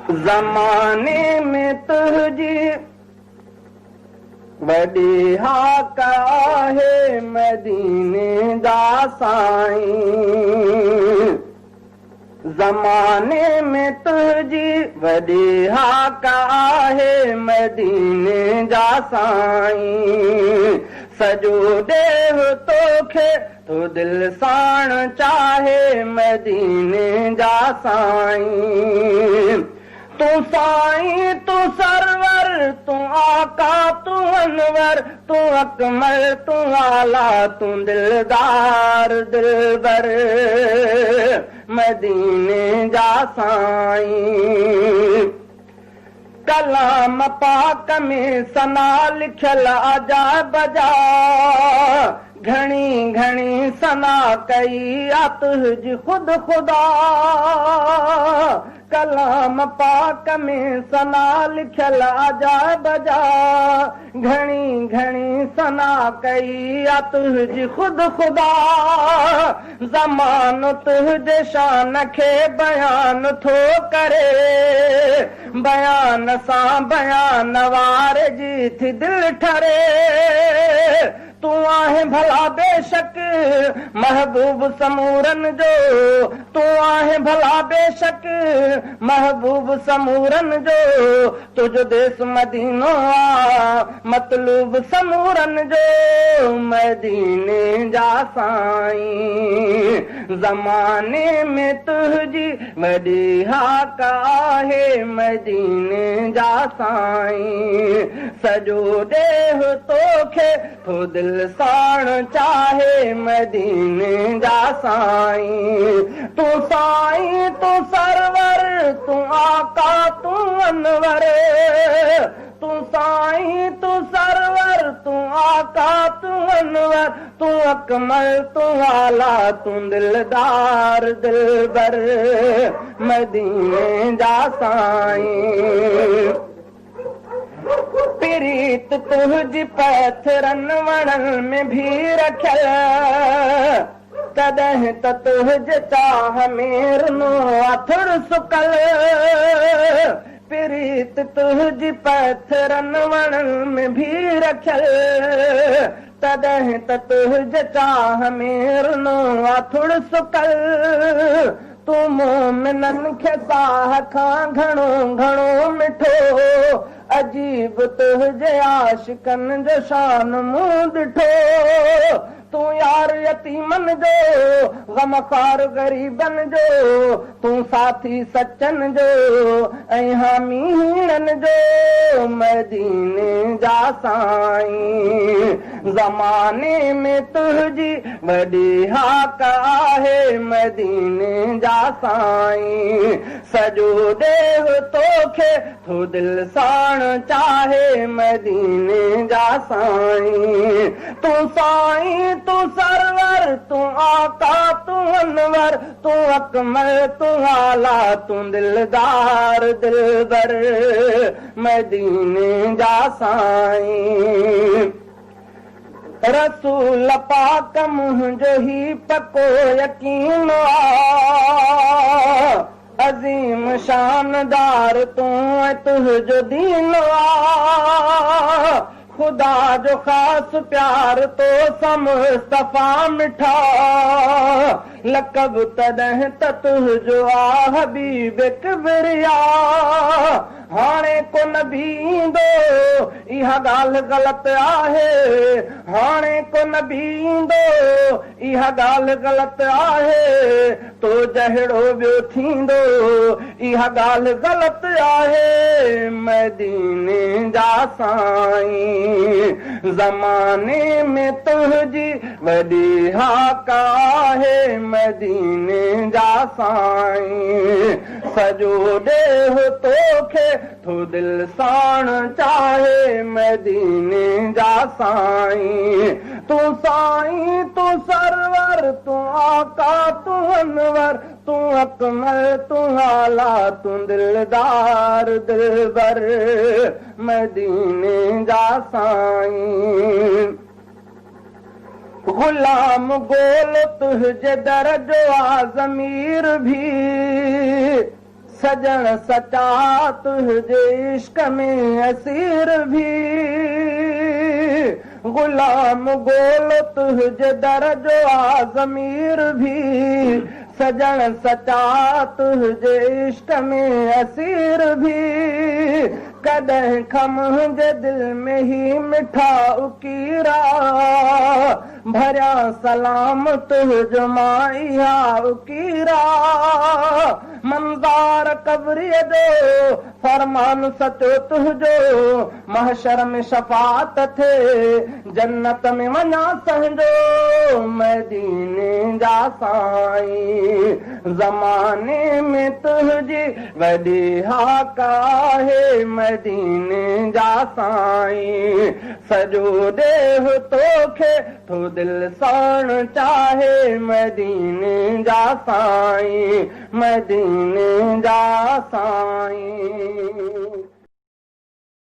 زماني ۾ تنهنجي وڏي هاڪ آهي مديني جا سائين. زماني ۾ تنهنجي وڏي هاڪ آهي مديني جا سائين. سڄو ڏيهه توکي ٿو دل ساڻ چاهي مديني جا سائين. تون سائين تون سرور تون آقا تون انور تون اڪمل تون اعليٰ تون دلدار دلبر مديني جا سائين. ڪلام پاڪ ۾ ثنا لکيل آ جا بجا گهڻي گهڻي ثنا ڪئي آ تنهنجي خود خدا. ڪلام پاڪ ۾ ثنا لکيل آ جا بجا گهڻي گهڻي ثنا ڪئي آ تنهنجي خود خدا. زمانو تنهنجي شان کي بيان ٿو ڪري بيان سان بيان واري جي ٿي دل ٺري. تون آهين ڀلا بيشڪ محبوب سمورن جو تون آهين ڀلا بيشڪ محبوب سمورن جو تنهنجو ديس مدينو آ مطلوب سمورن جو مديني جا سائين. زماني ۾ تنهنجي وڏي هاڪ آهي مديني جا سائين. سڄو ڏيهه توکي ٿو دل ساڻ چاهي مديني جا سائين. تون سائين تون سرور تون آقا تون انور تون سائين تون سرور تون آقا تون انور تون اڪمل تون اعليٰ تون دلدار دلبر مديني جا سائين. پريت تنهنجي پٿرن وڻن ۾ به رکيل تڏهن ته تنهنجي چاهه ۾ رنو آٿڙ سڪل. پريت تنهنجي پٿرن وڻن ۾ به رکيل تڏهن ته تنهنجي چاهه ۾ رنو آٿڙ سڪل. تون مومنن کي ساهه کان گهڻو گهڻو مٺو عجيب تنهنجي عاشقن جو شان مون ڏٺو. تون يار يتيمن جو غمخوار غريبن جو تون ساٿي سچن جو ۽ حامي هيڻن جو مديني جا سائين. زماني ۾ تنهنجي وڏي هاڪ آهي مديني جا سائين. سڄو ڏيهه توکي ٿو دل ساڻ چاهي مديني جا سائين. تون سائين تون سرور تون آقا تون انور تون اڪمل تون اعليٰ تون دلدار دلبر مديني جا سائين. رسول پاڪ منهنجو هي پڪو يقين آ عظيم شاندار تون ۽ تنهنجو دين آ. خدا جو خاص پيار تو سان مصطفيٰ مٺا لقب تڏهن ته تنهنجو آ حبيب ڪبريا. هاڻي ڪو نبي ايندو اها ڳالهه غلط آهي. هاڻي ڪو نبي ايندو اها ڳالهه غلط آهي. تو جهڙو ٻيو ٿيندو اها ڳالهه غلط آهي مديني جا سائين. زماني ۾ تنهنجي وڏي هاڪ آهي مديني جا سائين. سڄو ڏيهه توکي ٿو دل ساڻ چاهي مديني جا سائين. تون سائين تون سرور تون آقا تون انور تون اڪمل تون اعليٰ تون دلدار دلبر مديني جا سائين. غلام گول تنهنجي در جو آ ضمير به سڄڻ سچا تنهنجي عشق ۾ اسير ڀي. غلام گولو تنهنجي در جو آ ضمير ڀي. سڄڻ سچا تنهنجي عشق ۾ اسير ڀي. ڪڏهن کان منهنجي دل ۾ هي مٺا اڪيرا. ڀريان سلام تنهنجو مان اها اڪيرا. منظار قبريء جو فرمان سچو تنهنجو. محشر ۾ شفاعت ٿئي جنت ۾ وڃان سهنجو. مديني جا سائين زماني ۾ تنهنجي وڏي هاڪ آهي. مديني جا سائين سڄو ڏيهه توکي ٿو دل ساڻ چاهي. مديني جا سائين مديني جا سائين.